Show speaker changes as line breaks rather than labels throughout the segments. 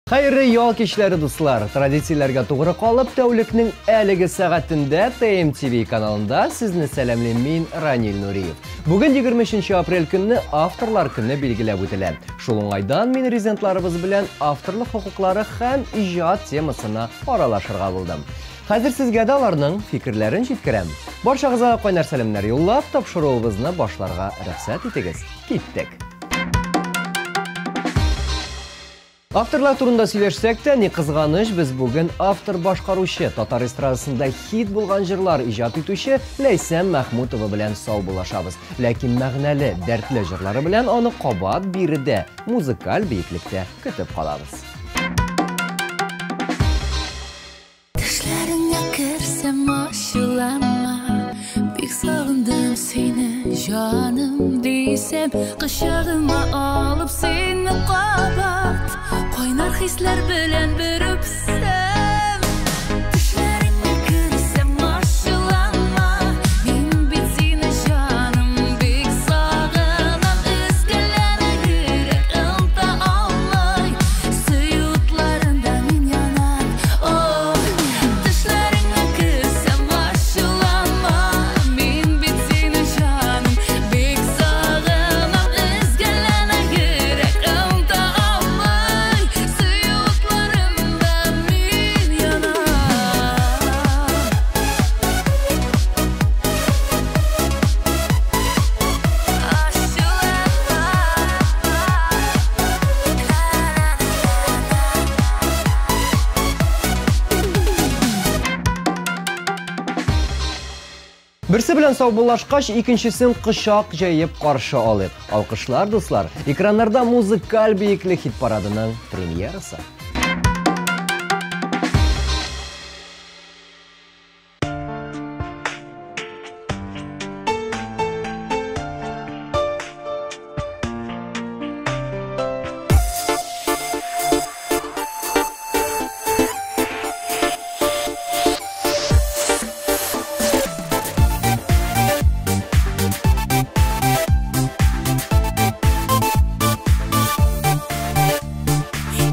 Хәерле ял кичләре, дуслар! Традицияләргә тугры калып, тәүлекнең әлеге сәгатендә ТМТВ каналында сезне сәламлим мин, Ранил Нуриев. Бүген 23 апрель көнне авторлар көне билгеләп үтелә. Шул уңайдан мин резидентларыбыз белән авторлык хокуклары һәм иҗат темасына аралашырга булдым. Хәзер сезгә дә аларның фикерләрен җиткерәм. Барчагызга кайнар сәламнәр юллап, тапшыруыбызны башларга рөхсәт итегез. Киттек! Авторлар турында сөйләшсәк тә, ни кызганыч, без бүген автор-башкаручы, татар эстрадасында хит булган җырлар иҗат итүче Ләйсән Мәхмүтова белән саубуллашабыз. Ләкин мәгънәле, дәртле җырлары белән аны кабат биредә, музыкаль биеклектә көтеп калабыз.
Төшләреңә керсәм ачуланма, бик сагындым сине, җаным дисәм, кочагыма алып сине кабат, кайнар хисләр белән бер үпсәм. Төшләреңә керсәм ачуланма, мин бит сине, җаным, бик сагынам, өзгәләнә йөрәк оныта алмый, сөю утларында мин янам. Ой, төшләреңә керсәм ачуланма, мин бит сине, җаным, бик сагынам, өзгәләнә йөрәк оныта алмый, сөю утларында мин янам.
Берсе белән саубуллашкач, икенчесен кочак җәеп каршы алыйк. Алкышлар, дуслар, экраннарда музыкаль биеклек хит-парадының премьерасы.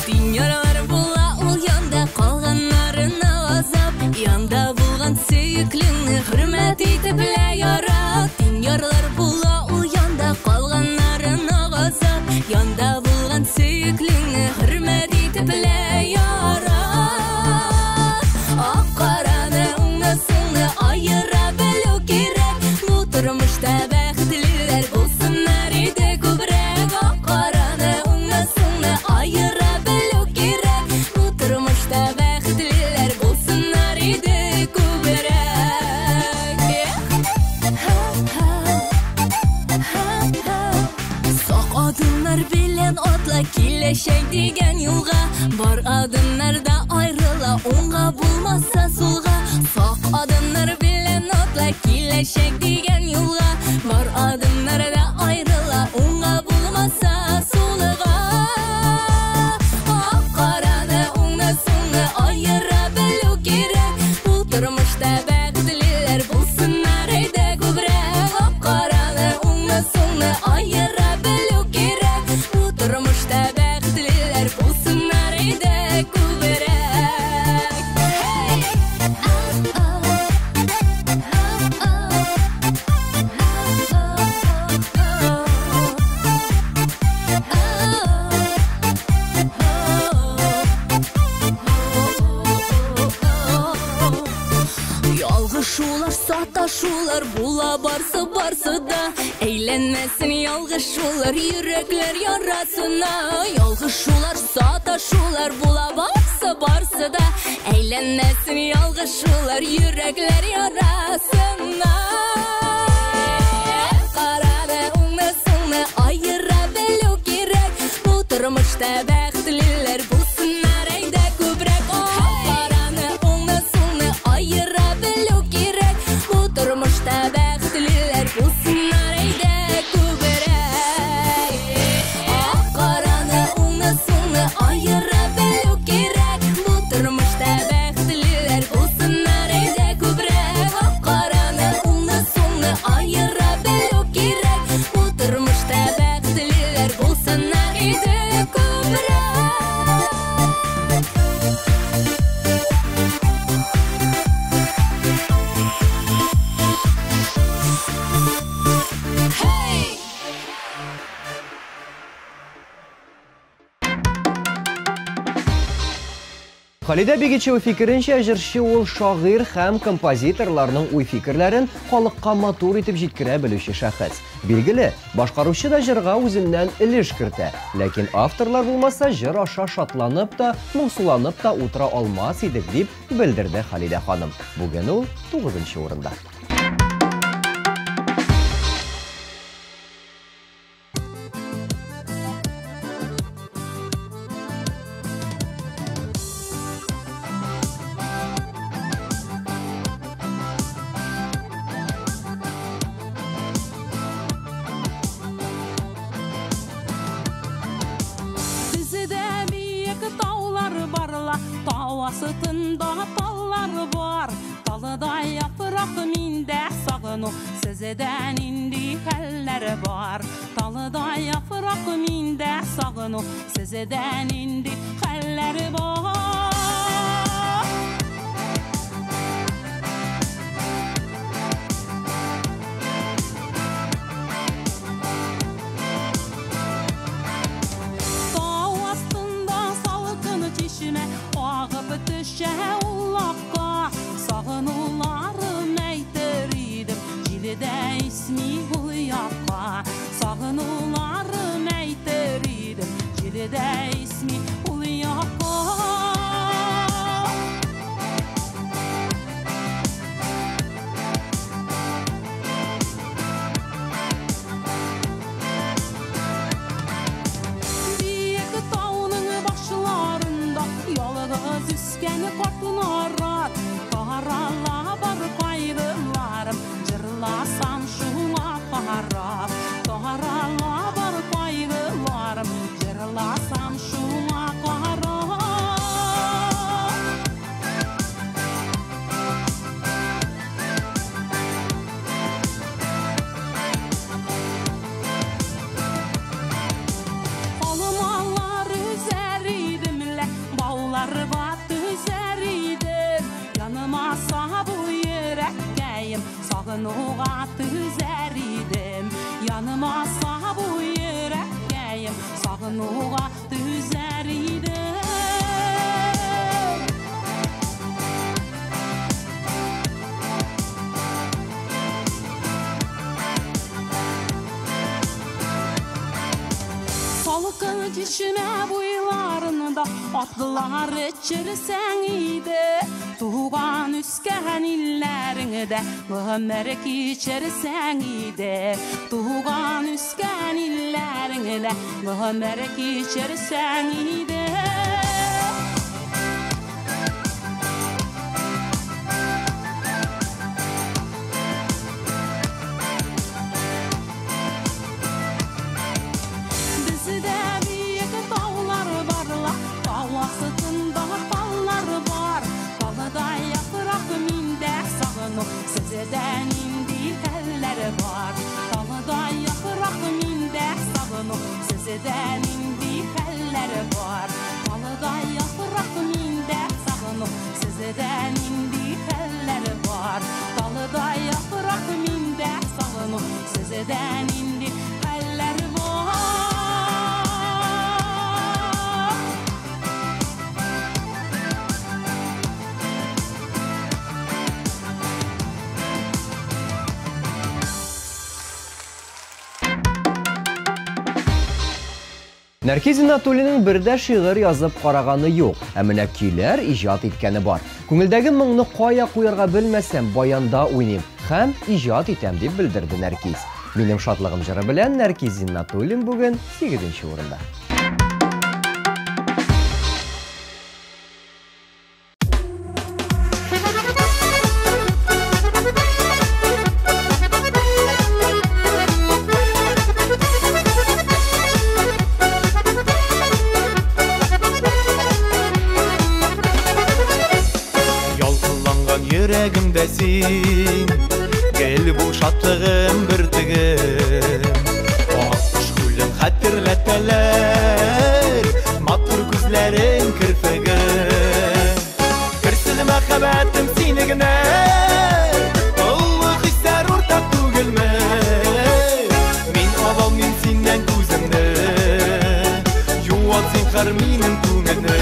Тиң яралар була ул янда, калганнарына азап. Янда булган сөеклеңне хөрмәт итеп лә ярат. Тиң яралар була ул янда, калганнарына газап. Янда булган сөеклеңне хөрмәт итеп лә ярат. Ак караны, уңны, сулны аера белү кирәк. Бу тормышта бәхетлеләр булсыннар иде күбрәк. Ак караны, уңны, сулны аера белү кирәк. Бу тормышта бәхетлеләр булсыннар иде күбрәк. Сак адымнар белән атла киләчәк дигән юлга. Бар адымнар да аерыла, уңга булмаса сулга. Сак адымнар белән атла киләчәк дигән юлга. Бар адымнар да аерыла, уңга булмаса сулга. Ак караны, уңны, сулны аера белү кирәк. Бу тормышта бәхетлеләр булсыннар иде күбрәк. Ак караны, уңны, сулны аера белү кирәк. Бу тормышта бәхетлеләр булсыннар иде күбрәк. Ялгышулар, саташулар була барсы барсы да. Әйләнмәсен ялгышулар йөрәкләр ярасына. Ялгышулар, саташулар була барсы барсы да. Әйләнмәсен ялгышулар йөрәкләр ярасына. Караны, уңны, сулны аера белү кирәк. Бу тормышта бәхетлеләр булсыннар әйдә күбрәк. Караны, уңны, сулны аера белү кирәк. Бу тормышта бәхетлеләр булсыннар әйдә күбрәк. Ак караны, уңны, сулны аера белү кирәк. Бу тормышта бәхетлеләр булсыннар әйдә күбрәк. Ак караны, уңны,
Халидә Бигичева фикеренчә, җырчы ул шагыйрь һәм композиторларның уй-фикерләрен халыкка матур итеп җиткерә белүче шәхес. Билгеле, башкаручы да җырга үзеннән өлеш кертә. Ләкин авторлар булмаса, җыр аша шатланып та, моңсуланып та утыра алмас идек, дип белдерде Халидә ханым. Бүген ул 9 урында.
Астында таллар бар, талда яфрак миндә сагыну, сездә нинди хәлләр бар? Талда яфрак миндә сагыну, сездә нинди хәлләр бар? Тау астында салкын чишмә агып төшә улакка, сагынуларым әйтер идем, җилдә исми ул якка. Сагынуларым әйтер идем, җилдә исми ул якка. Биек тауның башларында ялгыз үскән карт нарат, тарала бар кайгыларым, җырласам шуңа карап. Тарала бар кайгыларым, җырласам шуңа карап. Алмалар өзәр идем лә, баулар бат өзәр идем. Яныма сабу йөрәккәем, сагынуга түзәр идем. Яныма сабу йөрәккәем, сагынуга түзәр идем. Салкын чишмә буйларында атлар эчерсәң иде, туган үскән илләреңдә гомер кичерсәң иде. Туган үскән илләреңдә гомер кичерсәң иде. Бездә биек таулар барла, тау астында таллар бар. Талда яфрак миндә сагыну, сездә нинди хәлләр бар? Талда яфрак миндә сагыну, сездә нинди хәлләр бар? Талда яфрак миндә сагыну, сездә нинди хәлләр бар? Талда яфрак миндә сагыну, сездә нинди хәлләр бар?
Нәркиз Зиннатуллинның бер дә шигырь язып караганы юк, ә менә көйләр иҗат иткәне бар. Күңелдәге моңны кая куярга белмәсәм, баянда уйныйм һәм иҗат итәм, дип белдерде Нәркиз. Минем шатлыгым җыры белән Нәркиз Зиннатуллин бүген 8 урында.
Ялкынланган йөрәгемдә син, гел бу шатлыгым бөртегем. Аккош күлен хәтерләтәләр, матур күзләрең керфеген. Керсен мәхәббәтем сине генә, олы хисләр уртак түгелме? Мин алалмыйм синнән күземне, юат зинһар минем күңелне.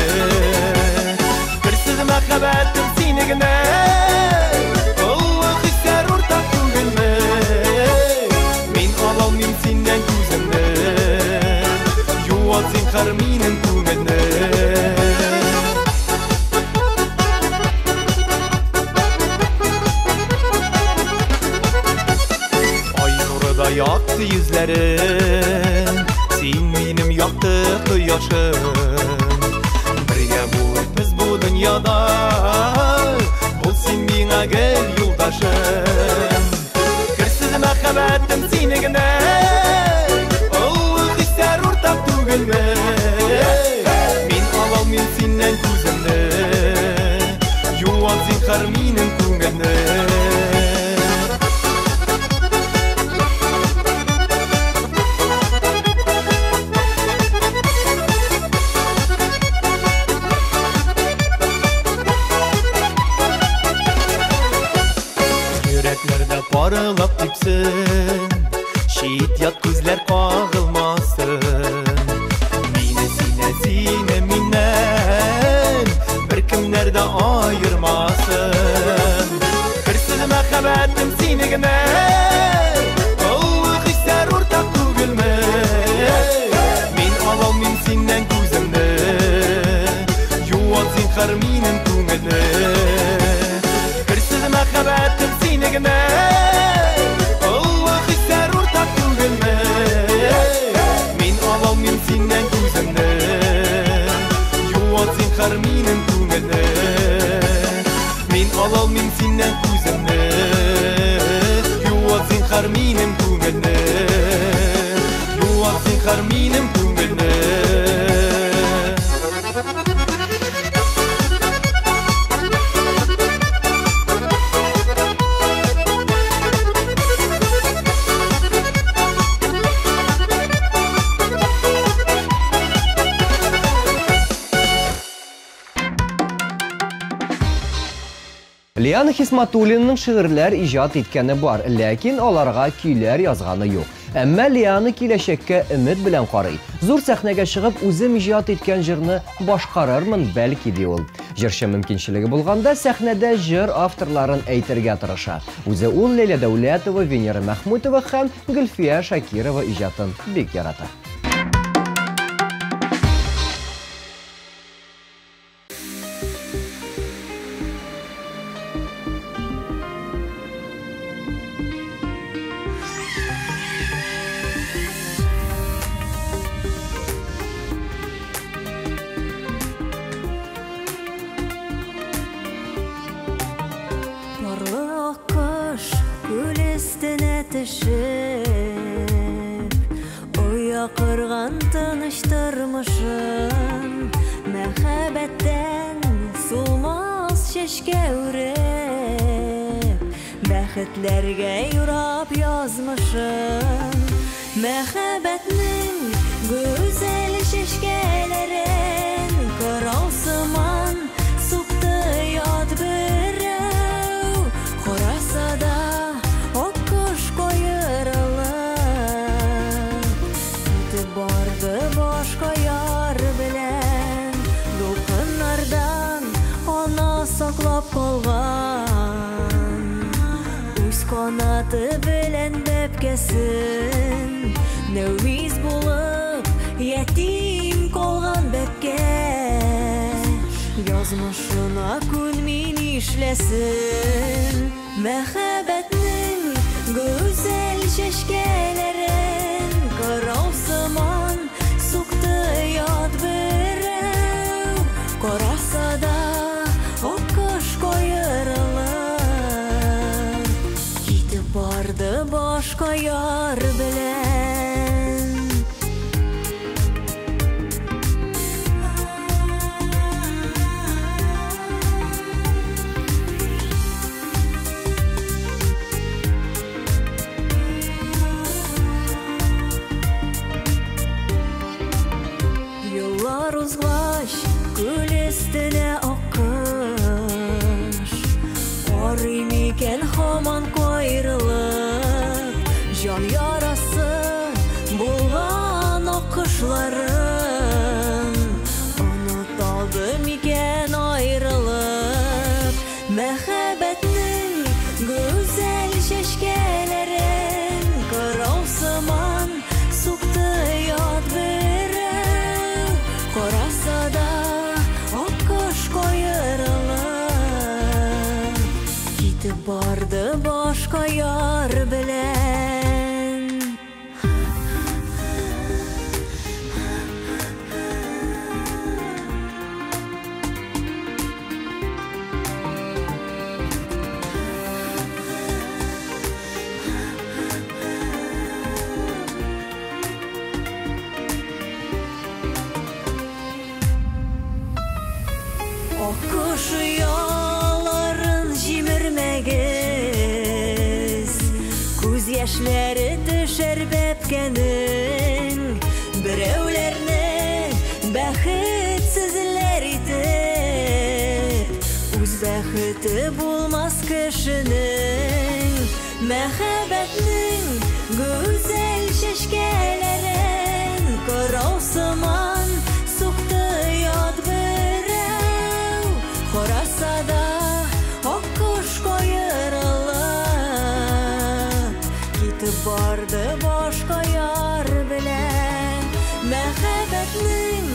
йөзләрең, син минем якты кояшым. Бергә булып без бу дөньяда, бул син миңа гел юлдашым. Керсез мәхәббәтем сине генә, олы хисләр уртак түгелме? Мин алалмыйм синнән күземне, юат зинһар минем күңелне. Йөрәкләрдә парылап типсен, чит-ят күзләр кагылмасын. Мине сине, сине миннән беркемнәр дә аермасын. Керсез мәхәббәтем сине генә, олы хисләр уртак түгелме? Мин алалмыйм синнән күземне, юат зинһар минем күңелне. Керсез мәхәббәтем сине генә, олы хисләр уртак түгелме? Мин алалмыйм синнән күземне, юат зинһар минем күңелне. Мин алалмыйм синнән күземне, юат зинһар минем күңелне. Юат зинһар минем күңелне.
Лиана Хисматуллинаның шигырьләр иҗат иткәне бар, ләкин аларга көйләр язганы юк. Әмма Лиана киләчәккә өмет белән карый. Зур сәхнәгә чыгып, үзем иҗат иткән җырны башкарырмын, бәлки, ди ул. Җырчы мөмкинчелеге булганда сәхнәдә җыр авторларын әйтергә тырыша. Үзе ул Ләйлә Дәүләтова, Венера Мәхмүтова һәм Гөлфия Шакирова иҗатын бик ярата.
Төшеп, оя корган тыныч тормышын, мәхәббәттән сулмас чәчкә үреп, бәхетләргә юрап язмышын. Мәхәббәтнең гүзәл чәчкәләрен кырау сыман сукты ят берәү, караса да башка яр белән, дулкыннардан ана саклап калган, үз канаты белән бәбкәсен, нәүмиз булып ятим калган бәбкә, язмышына күнми нишләсен. Мәхәббәтнең гүзәл чәчкәләрен кырау сыман сукты ят берәү, караса да аккош каерылып, китеп барды башка яр белән. Еллар узгач, күл өстенә аккош карый микән һаман каерылып, җан ярасы булган аккошларын оныталды микән аерылып. Мәхәббәтнең гүзәл чәчкәләрен кырау сыман сукты ят берәү, караса да аккош каерылып, китеп барды башка яр белән. Аккош ояларын җимермәгез, күз яшьләре төшәр бәбкәнең. Берәүләрне бәхетсезләр итеп, үз бәхете булмас кешенең. Мәхәббәтнең гүзәл чәчкәләрен кырау сыман сукты ят берәү. Караса да аккош каерылып, китеп барды башка яр белән. Мәхәббәтнең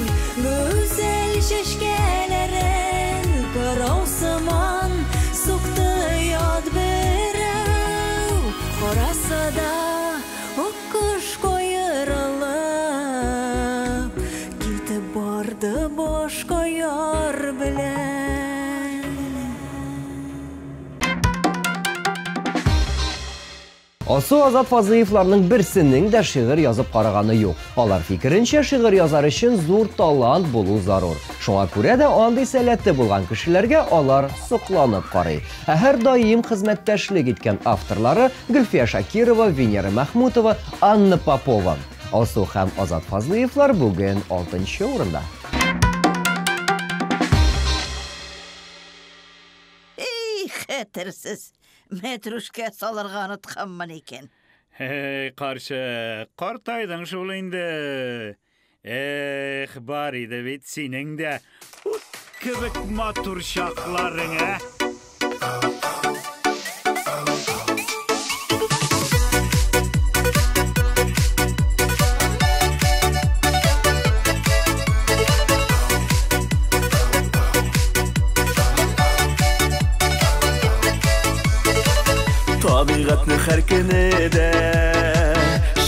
гүзәл чәчкәләрен кырау сыман сукты ят берәү. Караса да аккош каерылып, китеп барды башка яр белән.
Алсу Азат Фазлыевларның берсенең дә шигырь язып караганы юк. Алар фикеренчә, шигырь язар өчен зур талант булу зарур. Шуңа күрә дә андый сәләте булган кешеләргә алар сокланып карый. Ә һәр даим хезмәттәшлек иткән авторлары Гөлфия Шакирова, Венера Мәхмүтова, Анна Попова. Алсу һәм Азат Фазлыевлар бүген 6-нчы урында.
Эй, хәтерсез! Мәтрүшкә салырга онытканмын икән.
Эй, карчык, картайдың шул инде. Эх, бар иде бит синең дә ут кебек матур чакларың, ә?
Табигатьнең һәр көне дә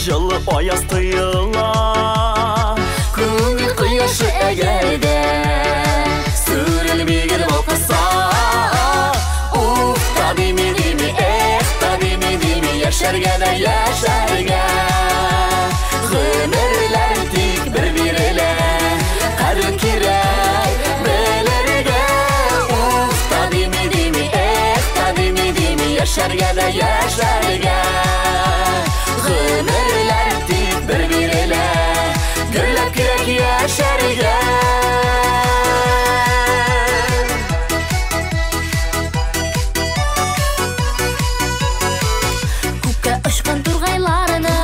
җылы аяз тоела. Күңел кояшы әгәр дә сүрелми гел балкыса. Уф, та дими дими, эх, та дими дими, яшәргә дә яшәргә. Гомерләр тик бер бирелә, кадер кирәк белергә. Уф, та дими дими, эх, та дими дими, яшәргә дә яшәргә. Гомерләр тик бер бирелә, гөрләп кирәк яшәргә.
Күккә очкан тургайларны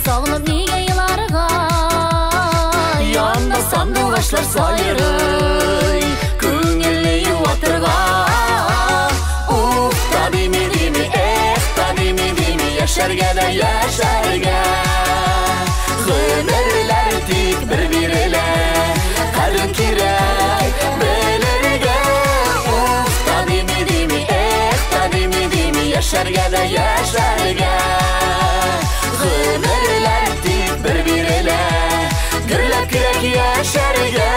сагынып нигә еларга?
Янда сандугачлар сайрый, күңелне юатырга. Уф, та дими дими, эх, та дими дими, яшәргә дә яшәргә. Гомерләр тик бер бирелә, кадер кирәк белергә. Уф, та дими дими, эх, та дими дими, яшәргә дә яшәргә. Гомерләр тик бер бирелә, гөрләп кирәк яшәргә.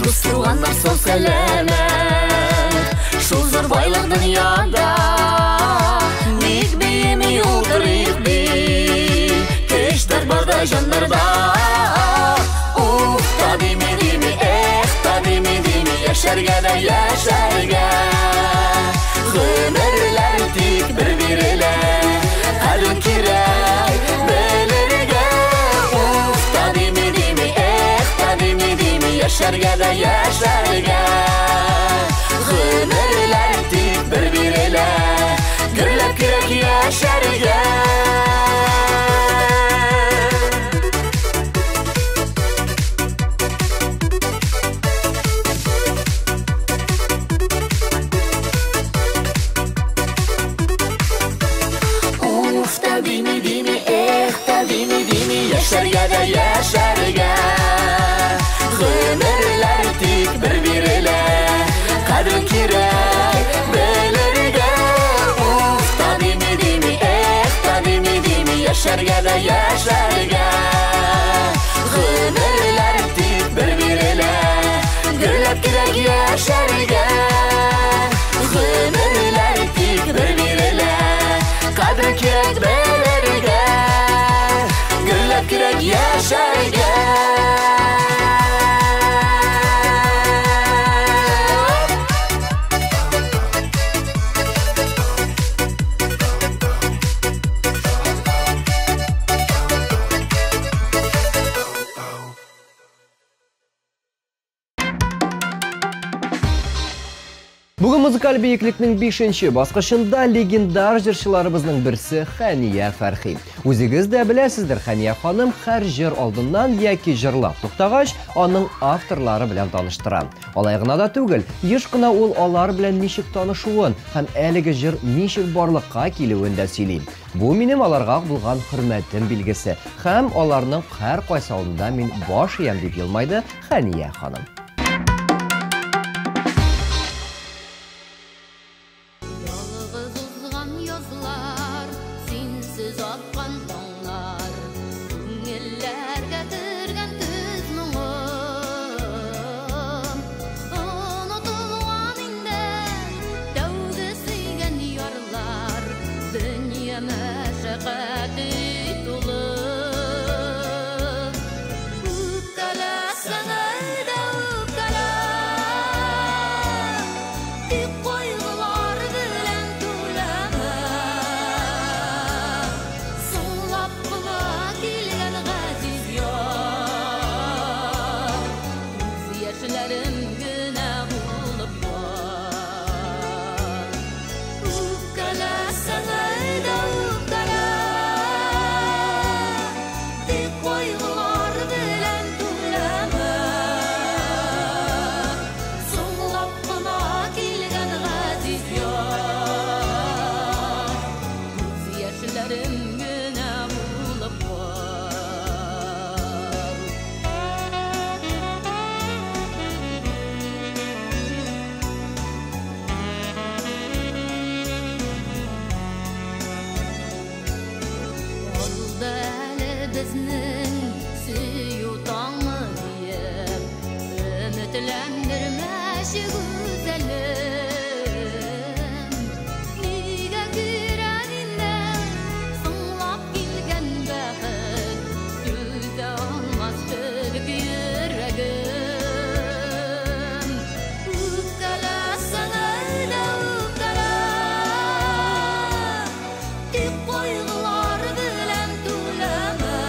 Дус туганнар сау сәламәт, шул зур байлык дөньяда. Ник биеми утырыйк бит, көчләр бар да җаннарда. Уф, та дими дими, эх, та дими дими, яшәргә дә яшәргә. Гомерләр тик бер бирелә, кадер кирәк белергә. Уф, та дими дими, эх, та дими дими, яшәргә дә яшәргә. Гомерләр тик бер бирелә, гөрләп кирәк яшәргә. Уф, та дими дими, эх, та дими дими, яшәргә дә яшәргә. Гомерләр тик бер бирелә, кадер кирәк белергә. Уф, та дими дими, эх, та дими дими, яшәргә дә яшәргә. Гомерләр тик бер бирелә, гөрләп кирәк яшәргә. Кирәк яшәргә.
Бүген музыкаль биеклекнең 5-нче баскычында легендар җырчыларыбызның берсе Хәния Фәрхи. Үзегез дә беләсездер, Хәния ханым һәр җыр алдыннан яки җырлап туктагач, аның авторлары белән таныштыра. Алай гына да түгел, еш кына ул алар белән ничек танышуын һәм әлеге җыр ничек барлыкка килүен дә сөйли. Бу минем аларга булган хөрмәтем билгесе һәм аларның һәр кайсы алдында мин баш иям, дип елмайды Хәния ханым.
Ялгыз узган язлар, синсез аткан таңнар, күңелләргә кергән көз моңы. Онытылган инде тәүге сөйгән ярлар, дөнья мәшәкате тулы. Үпкәләсәң дә үпкәлә, тик кайгылар белән түләмә. Соңлап кына килгән газиз яр, күз яшьләрем генә булып бар. Үпкәләсәң дә үпкәлә, тик кайгылар белән түләмә. Соңлап кына килгән газиз яр, күз яшьләрем генә булып бар. Алда әле безнең сөю таңы диеп, өметләндермәче гүзәлем. Нигә кирәк инде соңлап килгән бәхет, түзә алмас кебек йөрәгем. Үпкәләсәң дә үпкәлә, тик кайгылар белән түләмә.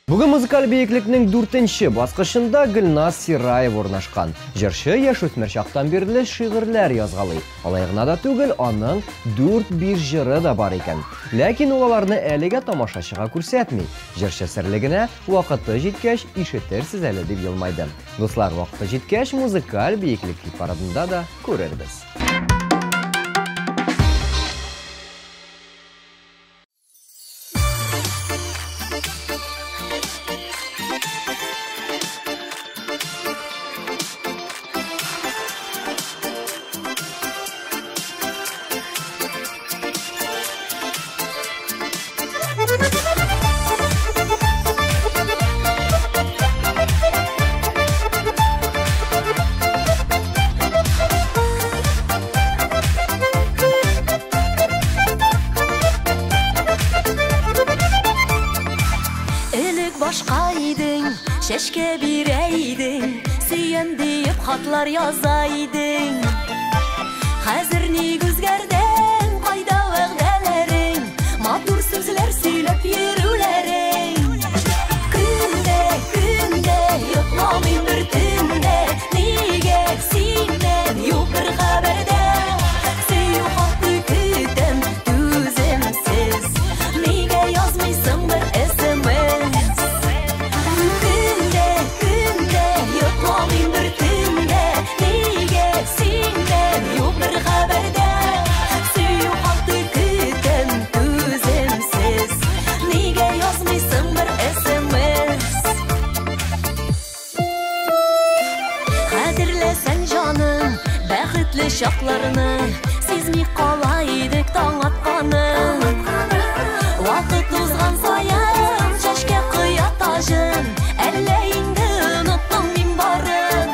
Бүген музыкаль биеклекнең 4нче баскычында Гөлназ Сираева урнашкан. Җырчы яшүсмер чактан бирле шигырьләр язгалый. Алай гына да түгел, аның 4-5 җыры да бар икән. Ләкин ул аларны әлегә тамашачыга күрсәтми. Җырчы серлегенә вакыты җиткәч ишетерсез әле дип елмайды. Дуслар, вакыты җиткәч музыкаль биеклек хит-парадында да күрербез.
Башка идең, чәчкә бирә идең, сөям диеп хатлар яза идең. Хәзер ник үзгәрдең, кайда вәгъдәләрең, матур сүзләр сөйләп йөрүләрең. Көндә, көндә йокламыйм бер төндә, нигә синнән юк бер хәбәр дә. Сөю хаты көтәм, түземсез, нигә язмыйсың бер SMS? Чакларны сизми кала идек таң атканын. Вакыт узган саен чәчкә коя таҗын, әллә инде оныттың мин барын.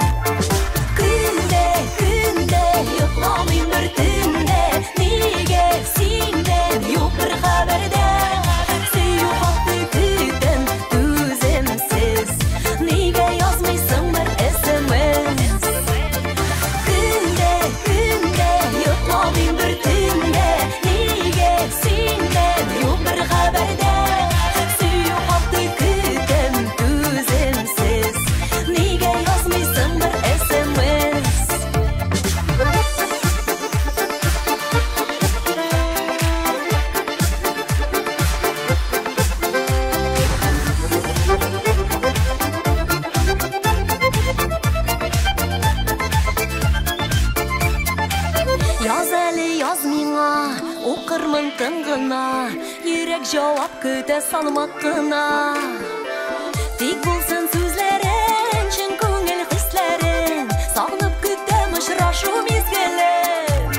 Көндә, көндә йокламыйм бер төндә, нигә синнән юк бер хәбәр дә. Сөю хаты көтәм, түземсез, нигә язмыйсың бер SMS? Яз әле, яз миңа, укырмын тын гына, йөрәк җавап көтә салмак кына. Тик булсын сүзләрең, чын күңел хисләрең, сагынып көтәм очрашу мизгелен.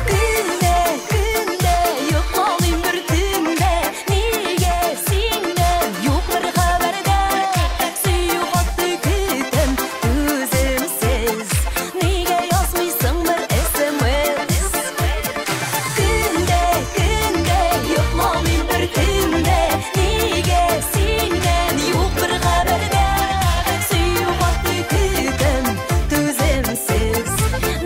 Көндә, көндә йокламыйм бер төндә, нигә синнән юк бер хәбәр дә. Сөю хаты көтәм, түземсез, нигә язмыйсың бер SMS? Көндә, көндә йокламыйм бер төндә, нигә синнән юк бер хәбәр дә. Сөю хаты көтәм, түземсез,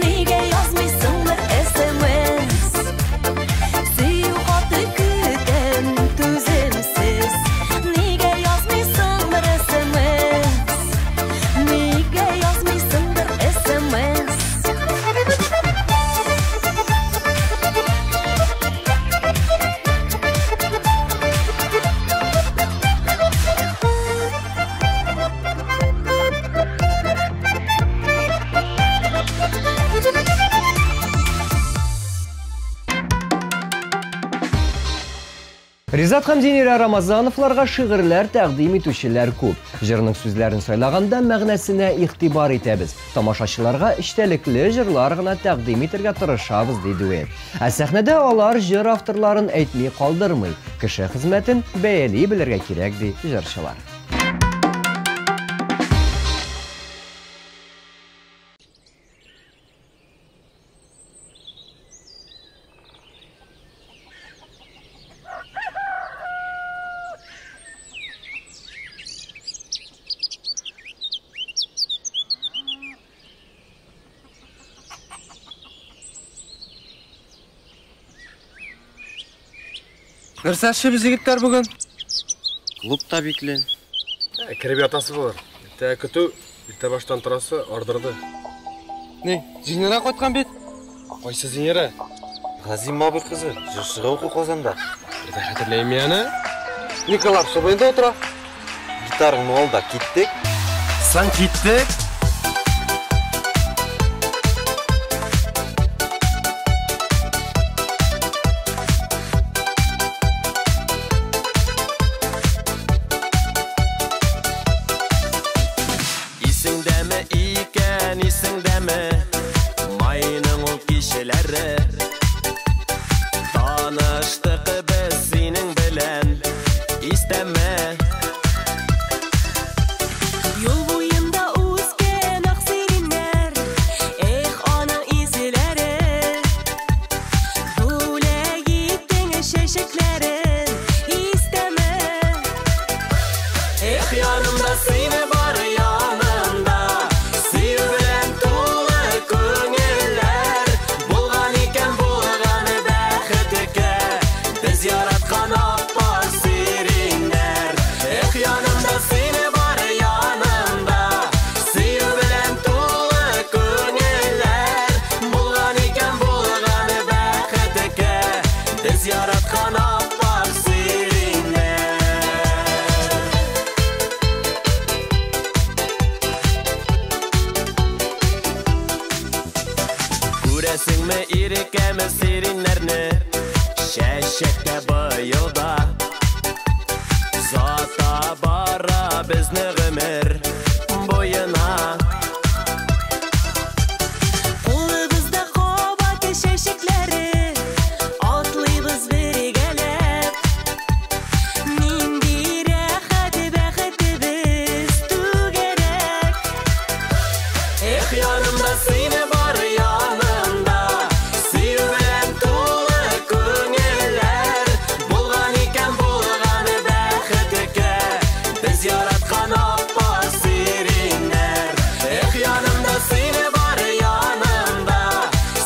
нигә язмыйсың бер SMS? Сөю хаты көтәм, түземсез, нигә язмыйсың бер SMS? Нигә язмыйсың бер SMS?
Ризат һәм Зинира Рамазановларга шигырьләр тәкъдим итүчеләр күп. Җырның сүзләрен сайлаганда мәгънәсенә игътибар итәбез. Тамашачыларга эчтәлекле җырлар гына тәкъдим итәргә тырышабыз, ди дуэт. Ә сәхнәдә алар җыр авторларын әйтми калдырмый. Кеше хезмәтен бәяли белергә кирәк, ди җырчылар.
Нәрсә эшлибез, егетләр, бүген?
Клубта бикле.
Кереп ятасы булыр. Иртәгә көтү, иртә баштан торасы ардырды. Ни, Зинира кайткан бит. Кайсы Зинира?
Газим абый кызы, җырчыга уку Казанда.
Бер дә хәтерләйм аны. Николай Собойда утыра.
Гитараңны ал да киттек.
Сан киттек.
Исеңдәме икән, исеңдәме майның ул кичәләре? Таныштык без синең белән, истәме?
Юл буенда үскән ак сиреннәр, эх, аның изеләре. Бүләк иттең чәчәкләрен, истәме?
Эх, янымда сине бар янымда, сөю белән тулы күңелләр. Булган икән булган бәхеткә, без яраткан аппак сиреннәр. Эх, янымда сине бар янымда, сөю белән тулы күңелләр. Булган икән булган бәхеткә, без яраткан аппак сиреннәр. Күрәсеңме ирекәме сиреннәрне, чәчәктә быел да. Зата бара безне гомер буена.
Кулыбызда кабат чәчәкләре, атлыйбыз бергәләп. Нинди рәхәт бәхетебез түгәрәк.
Эх, янымда сине бар янымда, сөю белән тулы күңелләр. Булган икән булган бәхеткә, без яраткан аппак сиреннәр. Эх, янымда сине бар янымда,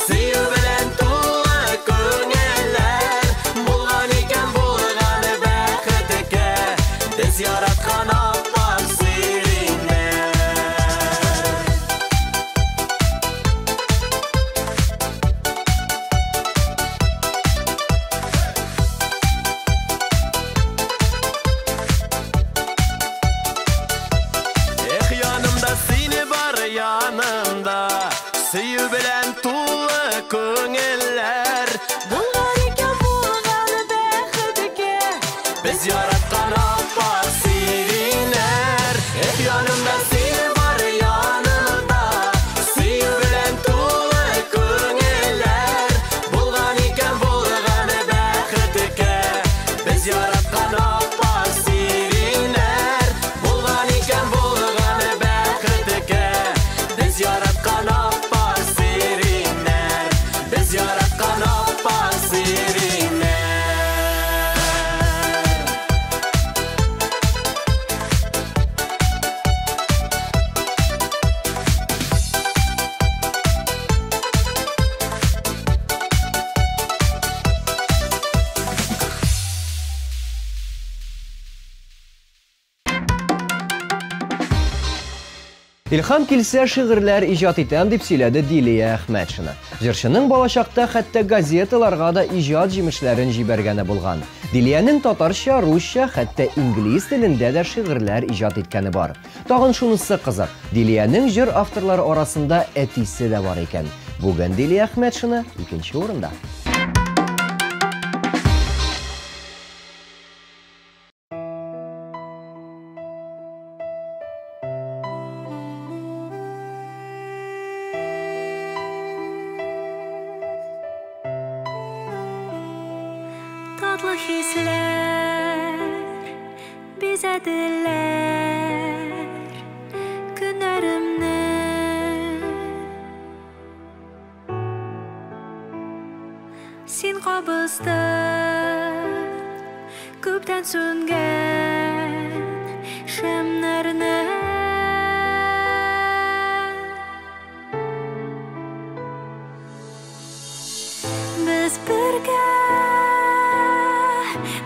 сөю белән тулы күңелләр. Булган икән булган бәхеткә, без яраткан аппак сиреннәр. Эх, янымда сине бар янымда, сөю белән тулы күңелләр.
Булган икән булган бәхеткә,
Без яраткан аппак сиреннәр. Эх, янымда сине бар янымда, сөю белән тулы күңелләр. Булган икән булган бәхеткә, без яраткан аппак сиреннәр. Булган икән булган бәхеткә, без яраткан аппак сиреннәр. Без яраткан аппак сиреннәр.
Илһам килсә шигырьләр иҗат итәм дип сөйләде Дилия Әхмәтшина. Җырчының балачакта хәтта газеталарга да иҗат җимешләрен җибәргәне булган. Дилиянең татарча, русча, хәтта инглиз телендә дә шигырьләр иҗат иткәне бар. Тагын шунысы кызык, Дилиянең җыр авторлары арасында әтисе дә бар икән. Бүген Дилия Әхмәтшина икенче урында.
Татлы хисләр бизәделәр көннәремне. Син кабыздың күптән сүнгән шәмнәрне. Без бергә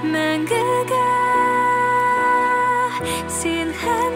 мәңгегә, син һәм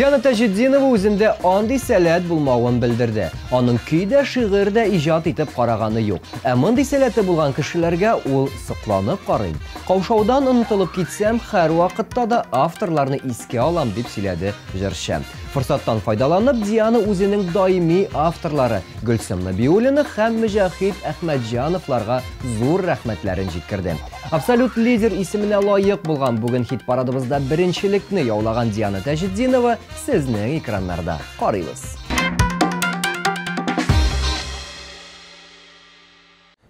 Диана Таҗетдинова үзендә андый сәләт булмавын белдерде. Аның көй дә, шигырь дә иҗат итеп караганы юк. Ә мондый сәләте булган кешеләргә ул сокланып карый. Каушаудан онытылып китсәм, һәрвакытта да авторларны искә алам, дип сөйләде җырчы. Форсаттан файдаланып, Диана үзенең даими авторлары Гөлсем Набиуллина һәм Мөҗәһит Әхмәтҗановларга зур рәхмәтләрен җиткерде. Абсолют лидер исеменә лаек булган бүген хит-парадыбызда беренчелекне яулаган Диана Таҗетдинова сезнең экраннарда. Карыйбыз.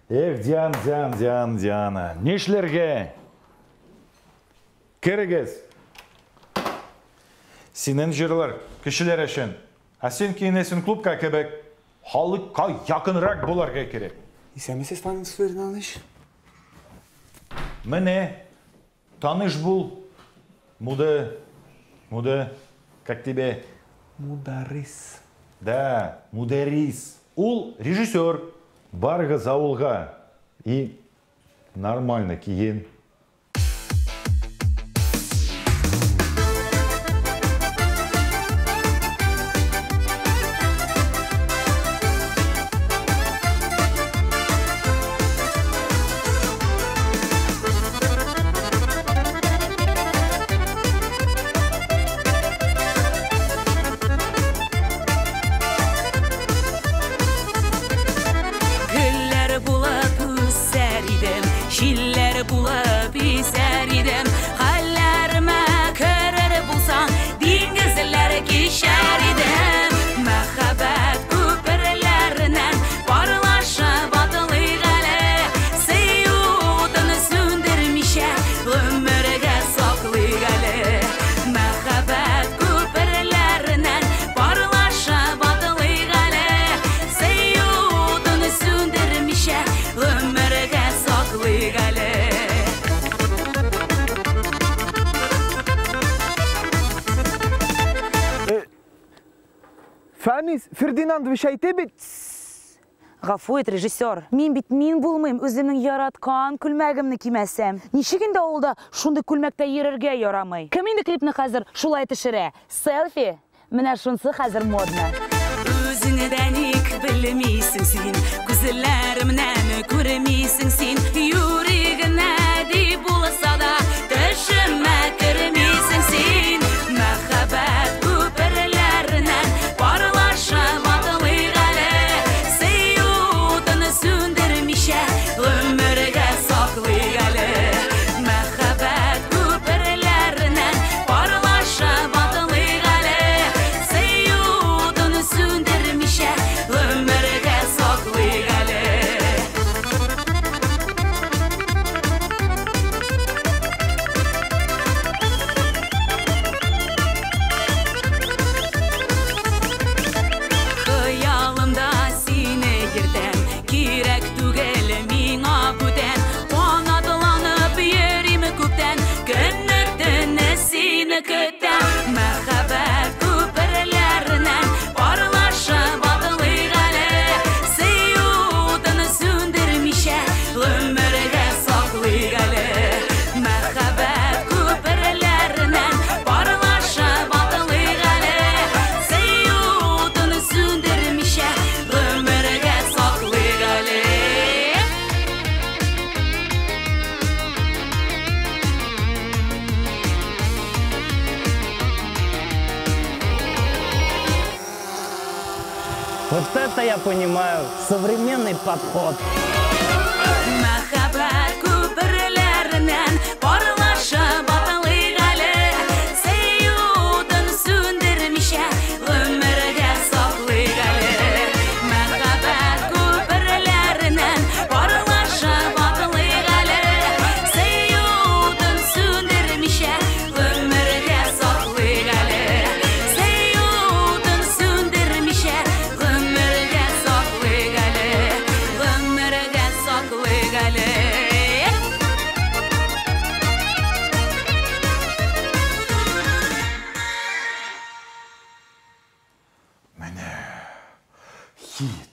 Эх, Диан, Диан, Диан, Диана, нишләргә? Керегез. Синең җырлар кешеләр өчен, ә син киенәсең клубка кебек. Халыкка якынрак булырга кирәк.
Исәнмесез, Фанис Фердинандович.
Менә, таныш бул. Муды, Муды, как тебе?
Мударрис.
Да, Мударрис. Ул режиссер. Барыгыз авылга и нормально киен.
Гөлләр булып үсәр идем, җилләр булып исәр идем. Хәлләремә керер булсаң, диңгезләр кичәр идем. Мәхәббәт күперләреннән парлашып атлыйк әле. Сөю утын сүндермичә гомергә саклыйк әле. Мәхәббәт күперләреннән парлашып атлыйк әле. Сөю утын сүндермичә гомергә саклыйк әле.
Фәнис Фердинандович әйтә бит.
Гафу ит, режиссер. Мин бит мин булмыйм, үземнең яраткан күлмәгемне кимәсәм. Ничек инде авылда шундый күлмәктә йөрергә ярамый? Кем инде клипны хәзер шулай төшерә? Селфи? Менә шунсы хәзер модно.
Үзеңне дә ник белмисең син, күзләремнән күрмисең син. Юри генә дип булса да, төшемә кермисең син. Мәхәббәт күперләреннән парлашып атлыйк әле. Сөю утын сүндермичә гомергә саклыйк әле. Мәхәббәт күперләреннән парлашып атлыйк әле. Сөю утын сүндермичә гомергә саклыйк әле. Хыялымда сине йөртәм, кирәк түгел миңа бүтән. Канатланып йөрим күптән, көнне төне сине көтәм. Мәхәббәт күперләреннән парлашып атлыйк әле. Сөю утын сүндермичә гомергә саклыйк әле. Мәхәббәт күперләреннән парлашып атлыйк әле. Сөю утын сүндермичә гомергә саклыйк әле.
Вот это я понимаю, современный подход.
Мәхәббәт күперләреннән парлашып атлыйк әле. Сөю утын сүндермичә гомергә саклыйк әле. Мәхәббәт күперләреннән парлашып атлыйк әле. Сөю утын сүндермичә гомергә саклыйк әле. Сөю утын сүндермичә гомергә саклыйк әле. Гомергә саклыйк әле.
Хит.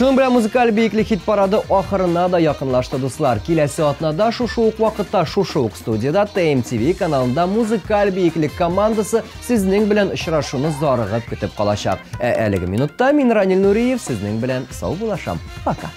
Шуның белән музыкаль биеклек хит парады ахырына да якынлашты, дуслар. Киләсе атнада шушы ук вакытта, шушы ук студиядә ТМТВ каналында музыкаль биеклек командасы сезнең белән очрашуны зарыгып көтеп калачак. Ә әлеге минутта мин Ранил Нуриев сезнең белән саубуллашам. Пока.